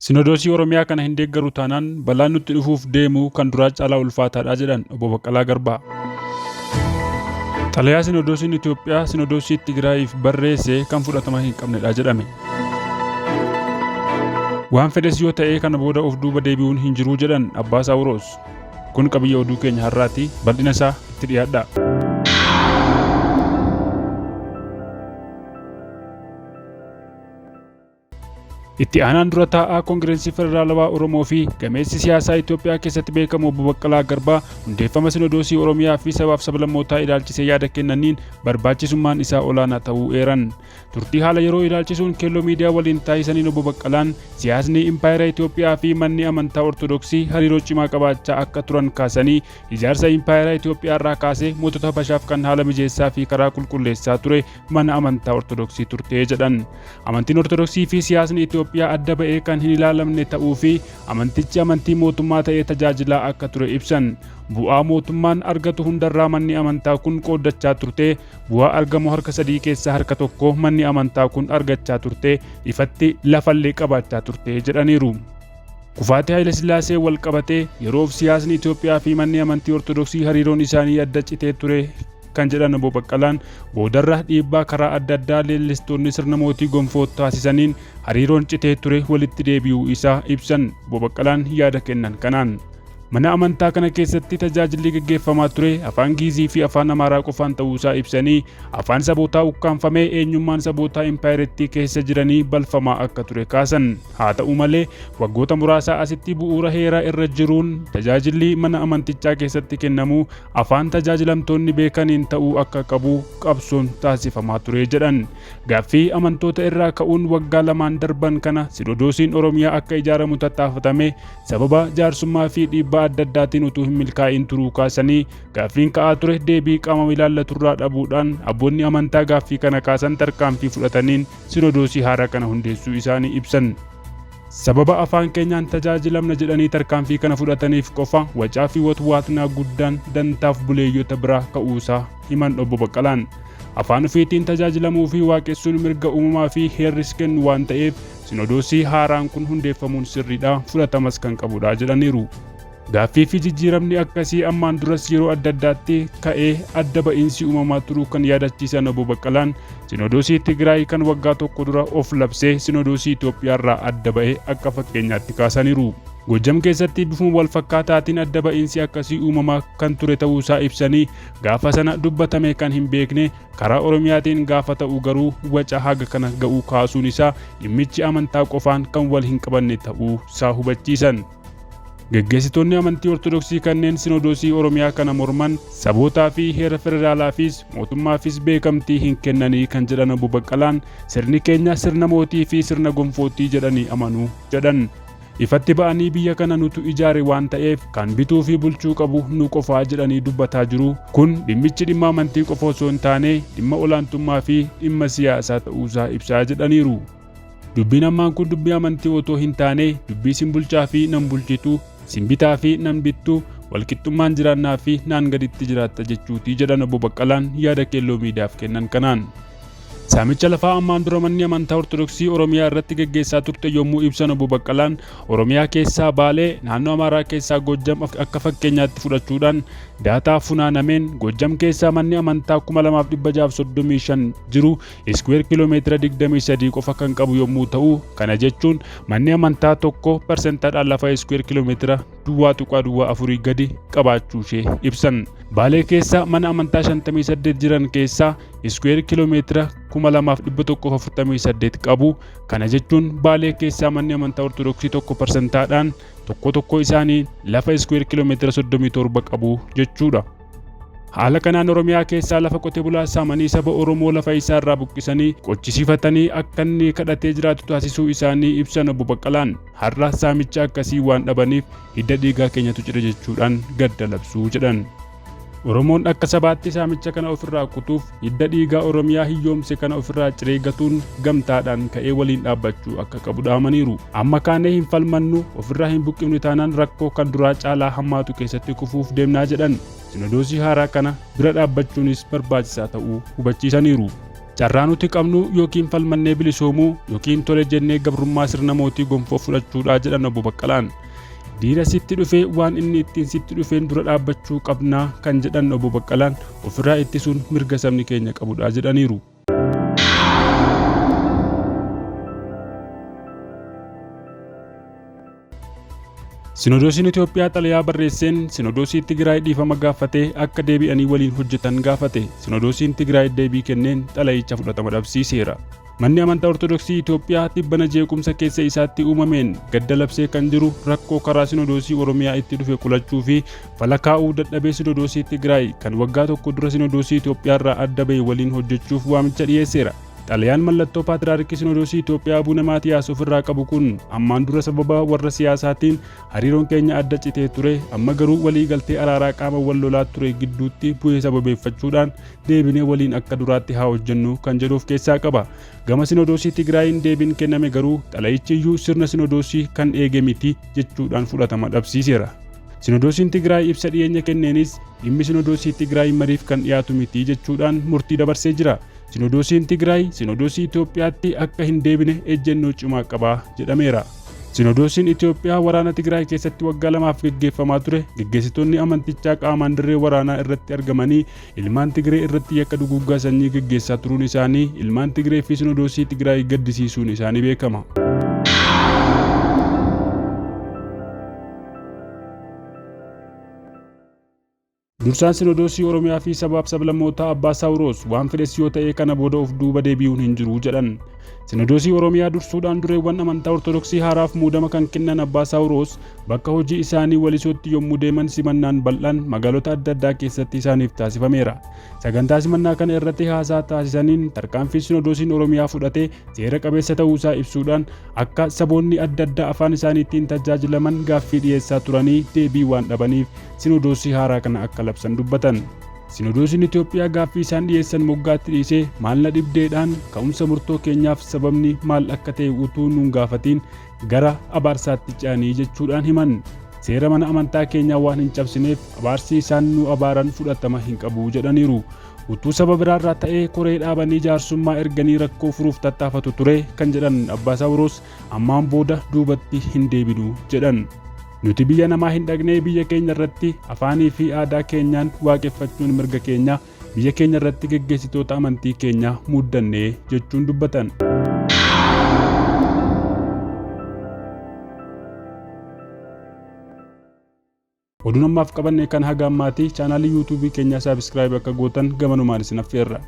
Sinodoosii Oromiyaa kana hin deeggaru taanaan balaan nutti dhufuuf deemu kan duraa caalaa ulfaataadha jedhan Obbo Baqqalaa Garbaa. Xalayaa Sinodoosiin Itoophiyaa Sinodoosii Tigraayiif barreesse kan fudhatama hin qabnedha jedhame. Waan fedhes yoo ta'e kana booda of duuba deebi'uun hin jiru jedhan Abbaa Saawuroos. Kun qabiyyee oduu keenya har'aati. Bal'ina isaa itti dhiyaadhaa. Itti aanaan dura taa'aa Koongirensii Federaalawaa Oromoo fi gameessi siyaasaa Itoophiyaa keessatti beekamu Obbo Baqqalaa Garbaa hundeeffama Sinodoosii Oromiyaa fi sabaaf sablammootaa ilaalchisee yaada kennaniin barbaachisummaan isaa olaanaa ta'uu eeran. Turtii haala yeroo ilaalchisuun Keelloo Miidiyaa waliin taasisaniin Obbo Baqqalaan siyaasni impaayera Itoophiyaa fi manni amantaa Ortodoksii hariiroo cimaa qabaachaa akka turan kaasanii ijaarsa impaayera Itoophiyaa irraa kaasee mootota Habashaaf kan haala mijeessaa fi karaa qulqulleessaa ture mana amantaa Ortodoksii turte jedhan. Amantiin Ortodoksii fi siyaasni Itoophiyaa adda ba'ee kan hin ilaalamne ta'uu fi amantichi amantii mootummaa ta'ee tajaajilaa akka ture ibsan. Bu'aa mootummaan argatu hundarraa manni amantaa kun qooddachaa turte, bu'aa argamu harka sadii keessaa harka tokko manni amantaa kun argachaa turte, ifatti lafallee qabaachaa turte jedhaniiru. Kufaatii Hayilasillaasee wal qabatee yeroof siyaasni Itoophiyaa fi manni amantii Ortodoksii hariiroon isaanii adda citee ture kan jedhan Obbo Baqqalaan boodarra dhiibbaa karaa adda addaa leellistoonni sirna mootii gonfoo taasisaniin hariiroon citee ture walitti deebi'uu isaa ibsan Obbo Baqqalaan yaada kennan kanaan. Mana amantaa kana keessatti tajaajilli gaggeeffamaa ture afaan Giizii fi afaan Amaaraa qofaan ta'uusaa ibsanii afaan sabootaa ukkaamfamee eenyummaan sabootaa impaayerettii keessa jiranii balfamaa akka ture kaasan. Haa ta'u malee waggoota muraasaa asitti bu'uura heeraa irra jiruun tajaajilli mana amantichaa keessatti kennamu afaan tajaajilamtoonni beekaniin ta'uu akka qabu qabsoon taasifamaa ture jedhan. Gaaffii amantoota irraa ka'uun waggaa lamaan darban kana Sinodoosiin Oromiyaa akka ijaaramu tattaafatame sababa jaarsummaa fi dhiibbaa adda addaatiin utuu hin milkaa'iin turuu kaasanii gaaffiin ka'aa ture deebii qaama ilaallaturraa dhabuudhaan abboonni amantaa gaaffii kana kaasan tarkaanfii fudhataniin Sinodoosii haaraa kana hundeessuu isaanii ibsan. Sababa afaan keenyaan tajaajilamna jedhanii tarkaanfii kana fudhataniif qofa wacaa fi watwaatnaa guddaan dantaaf buleeyyota biraa ka'uusaa himan Obbo Baqqalaan. Afaan ofiitiin tajaajilamuu fi waaqessuun mirga uumamaa fi heerris kennu waan ta'eef Sinodoosii haaraan kun hundeeffamuun sirriidha, fudhatamas kan qabudha jedhaniiru. Gaaffii fi jijjiiramni akkasii ammaan duras yeroo adda addaatti ka'ee adda ba'iinsi uumamaa turuu kan yaadachiisan Obbo Baqqalaan Sinodoosii Tigraay kan waggaa tokko dura of labsee Sinodoosii Itoophiyaarraa adda ba'e akka fakkeenyaatti kaasaniiru. Gojjam keessatti bifuma wal fakkaataatiin adda ba'iinsi akkasii uumamaa kan ture ta'uusaa ibsanii gaafa sana dubbatame kan hin beekne karaa Oromiyaatiin gaafa ta'u garuu waca haga kana ga'uu kaasuun isaa dhimmichi amantaa qofaan kan wal hin qabanne ta'uu isaa hubachiisan. Geggeessitoonni amantii Ortodoksii kanneen Sinodoosii Oromiyaa kana morman sabootaa fi heera federaalaafis mootummaafis beekamtii hin kennanii kan jedhan Obbo Baqqalaan sirni keenya sirna mootii fi sirna gonfootii jedhanii amanu jedhan. Ifatti ba'anii biyya kana nutu ijaare waan ta'eef kan bituu fi bulchuu qabu nu qofaa jedhanii dubbataa jiru. Kun dhimmichi dhimma amantii qofa osoo hin taane dhimma olaantummaa fi dhimma siyaasaa ta'uusaa ibsaa jedhaniiru. Dubbiin ammaan kun dubbii amantii otoo hin taane dubbii sin bulchaa fi nan bulchitu, sin bitaa fi nan bittu, walqixxummaan jiraannaa fi naan gaditti jiraatta jechuuti jedhan Obbo Baqqalaan yaada Keelloo Miidiyaaf kennan kanaan. Saamicha lafaa ammaan dura manni amantaa Ortodoksii Oromiyaa irratti geggeessaa turte yommuu ibsan Obbo Baqqalaan Oromiyaa keessaa Baalee, naannoo Amaaraa keessaa Goojjam akka fakkeenyaatti fudhachuudhaan daataa funaanameen Goojjam keessaa manni amantaa 2635 jiru iskuweer kiiloomeetira 23 qofa kan qabu yommuu ta'u, kana jechuun manni amantaa tokko parsentaadhaan lafa iskuweer kiiloomeetira duwwaa tuqaa duwwaa afurii gadi qabaachuu ishee ibsan. Baalee keessa mana amantaa 58 jiran keessaa iskuweer kiiloomeetira 2148 qabu. Kana jechuun Baalee keessaa manni amantaa Ortodoksii tokko parsentaadhaan tokko tokko isaanii lafa iskuweer kiiloomeetira 37 qabu jechuudha. Haala kanaan Oromiyaa keessaa lafa qote bulaa saamanii saba Oromoo lafa isaa irraa buqqisanii qochisiifatanii akka inni kadhatee jiraatu taasisuu isaanii ibsan Obbo Baqqalaan har'a saamicha akkasii waan dhabaniif hidda dhiigaa keenyatu cire jechuudhaan gadda labsuu jedhan. Oromoon akka sabaatti saamicha kana ofirraa kutuuf hidda dhiigaa Oromiyaa hiyyoomse kana ofirraa ciree gatuun gamtaadhaan ka'ee waliin dhaabbachuu akka qabu dhaamaniiru. Amma kaanee hin falmannu, ofirraa hin buqqifnu taanaan rakkoo kan duraa caalaa hammaatu keessatti kufuuf deemnaa jedhan. Sinodoosii haaraa kana bira dhaabbachuunis barbaachisaa ta'uu hubachiisaniiru. Carraa nuti qabnu yookiin falmannee bilisoomuu yookiin tole jennee gabrummaa sirna mootii gonfoo fudhachuudha jedhan Obbo Baqqalaan. Diina sitti dhufee waan inni ittiin sitti dhufeen dura dhaabbachuu qabnaa kan jedhan Obbo Baqqalaan ofirraa ittisuun mirga sabni keenya qabudha jedhaniiru. Sinodoosiin Itoophiyaa xalayaa barreesseen Sinodoosii Tigraay dhiifama gaafatee akka deebi'anii waliin hojjetan gaafate. Sinodoosiin Tigraay deebii kenneen xalayicha fudhatama dhabsiiseera. Manni amantaa Ortodoksii Itoophiyaa tibbana jeequmsa keessa isaatti uumameen gadda labsee kan jiru rakkoo karaa Sinodoosii Oromiyaa itti dhufe qolachuu fi fala kaa'uu dadhabee Sinodoosii Tigraay kan waggaa tokko dura Sinodoosii Itoophiyaarraa adda ba'e waliin hojjechuuf waamicha dhiyeesseera. Xalayaan mallattoo Paatriyaarkii Sinodoosii Itoophiyaa Abuna Maatiyaas ofirraa qabu kun ammaan dura sababa warra siyaasaatiin hariiroon keenya adda citee ture, amma garuu walii galtee araaraa qaama wal lolaa ture gidduutti bu'ee sababeeffachuudhaan deebinee waliin akka duraatti haa hojjennu kan jedhu of keessaa qaba. Gama Sinodoosii Tigraayiin deebiin kenname garuu xalayichi iyyuu sirna Sinodoosii kan eege miti jechuudhaan fudhatama dhabsiiseera. Sinodoosiin Tigraay ibsa dhiyeenya kenneenis dhimmi Sinodoosii Tigraay mariif kan dhiyaatu miti jechuudhaan murtii dabarsee jira. Sinodoosiin Tigraay Sinodoosii Itoophiyaatti akka hin deebine ejjennoo cimaa qaba jedhameera. Sinodoosiin Itoophiyaa waraana Tigraay keessatti waggaa lamaaf geggeeffamaa ture geggeessitoonni amantichaa qaamaan dirree waraanaa irratti argamanii ilmaan Tigree irratti yakka duguuggaa sanyii geggeessaa turuun isaanii ilmaan Tigree fi Sinodoosii Tigraay gaddisiisuun isaanii beekama. Dursaan Sinodoosii Oromiyaa fi sabaaf sablammootaa Abbaa Saawuroos waan fedhes yoo ta'e kana booda of duuba deebi'uun hin jiru jedhan. Sinodoosii Oromiyaa dursuudhaan dureewwan amantaa Ortodoksii haaraaf muudama kan kennan Abbaa Saawuroos bakka hojii isaanii Walisootti yommuu deeman simannaan bal'aan magaalota adda addaa keessatti isaaniif taasifameera. Sagantaa simannaa kana irratti haasaa taasisaniin tarkaanfii Sinodoosiin Oromiyaa fudhate seera qabeessa ta'uusaa ibsuudhaan akka saboonni adda addaa afaan isaaniitiin tajaajilaman gaaffii dhiyeessaa turanii deebii waan dhabaniif Sinodoosii haaraa kana akka labsan dubbatan. Sinodoosiin Itoophiyaa gaaffii isaan dhiyeessan moggaatti dhiisee maal na dhibdeedhaan ka'umsa murtoo keenyaaf sababni maal akka ta'e utuu nuun gaafatiin gara abaarsaatti ce'anii jechuudhaan himan. Seera mana amantaa keenyaa waan hin cabsineef abaarsi isaan nu abaaran fudhatama hin qabu jedhaniiru. Utuu saba biraarraa ta'ee koree dhaabanii jaarsummaa erganii rakkoo furuuf tattaafatu ture kan jedhan Abbaa Saawuroos ammaan booda duubatti hin deebinu jedhan. Nuti biyya namaa hin dhaqnee biyya keenya irratti afaanii fi aadaa keenyaan waaqeffachuun mirga keenya, biyya keenya irratti geggeessitoota amantii keenya muuddannee jechuun dubbatan. Oduun ammaaf qabanne kan haga ammaati. Chaanaalii yuutuubii keenyaa saabiskiraayib akka gootan gamanumaan isin affeerra.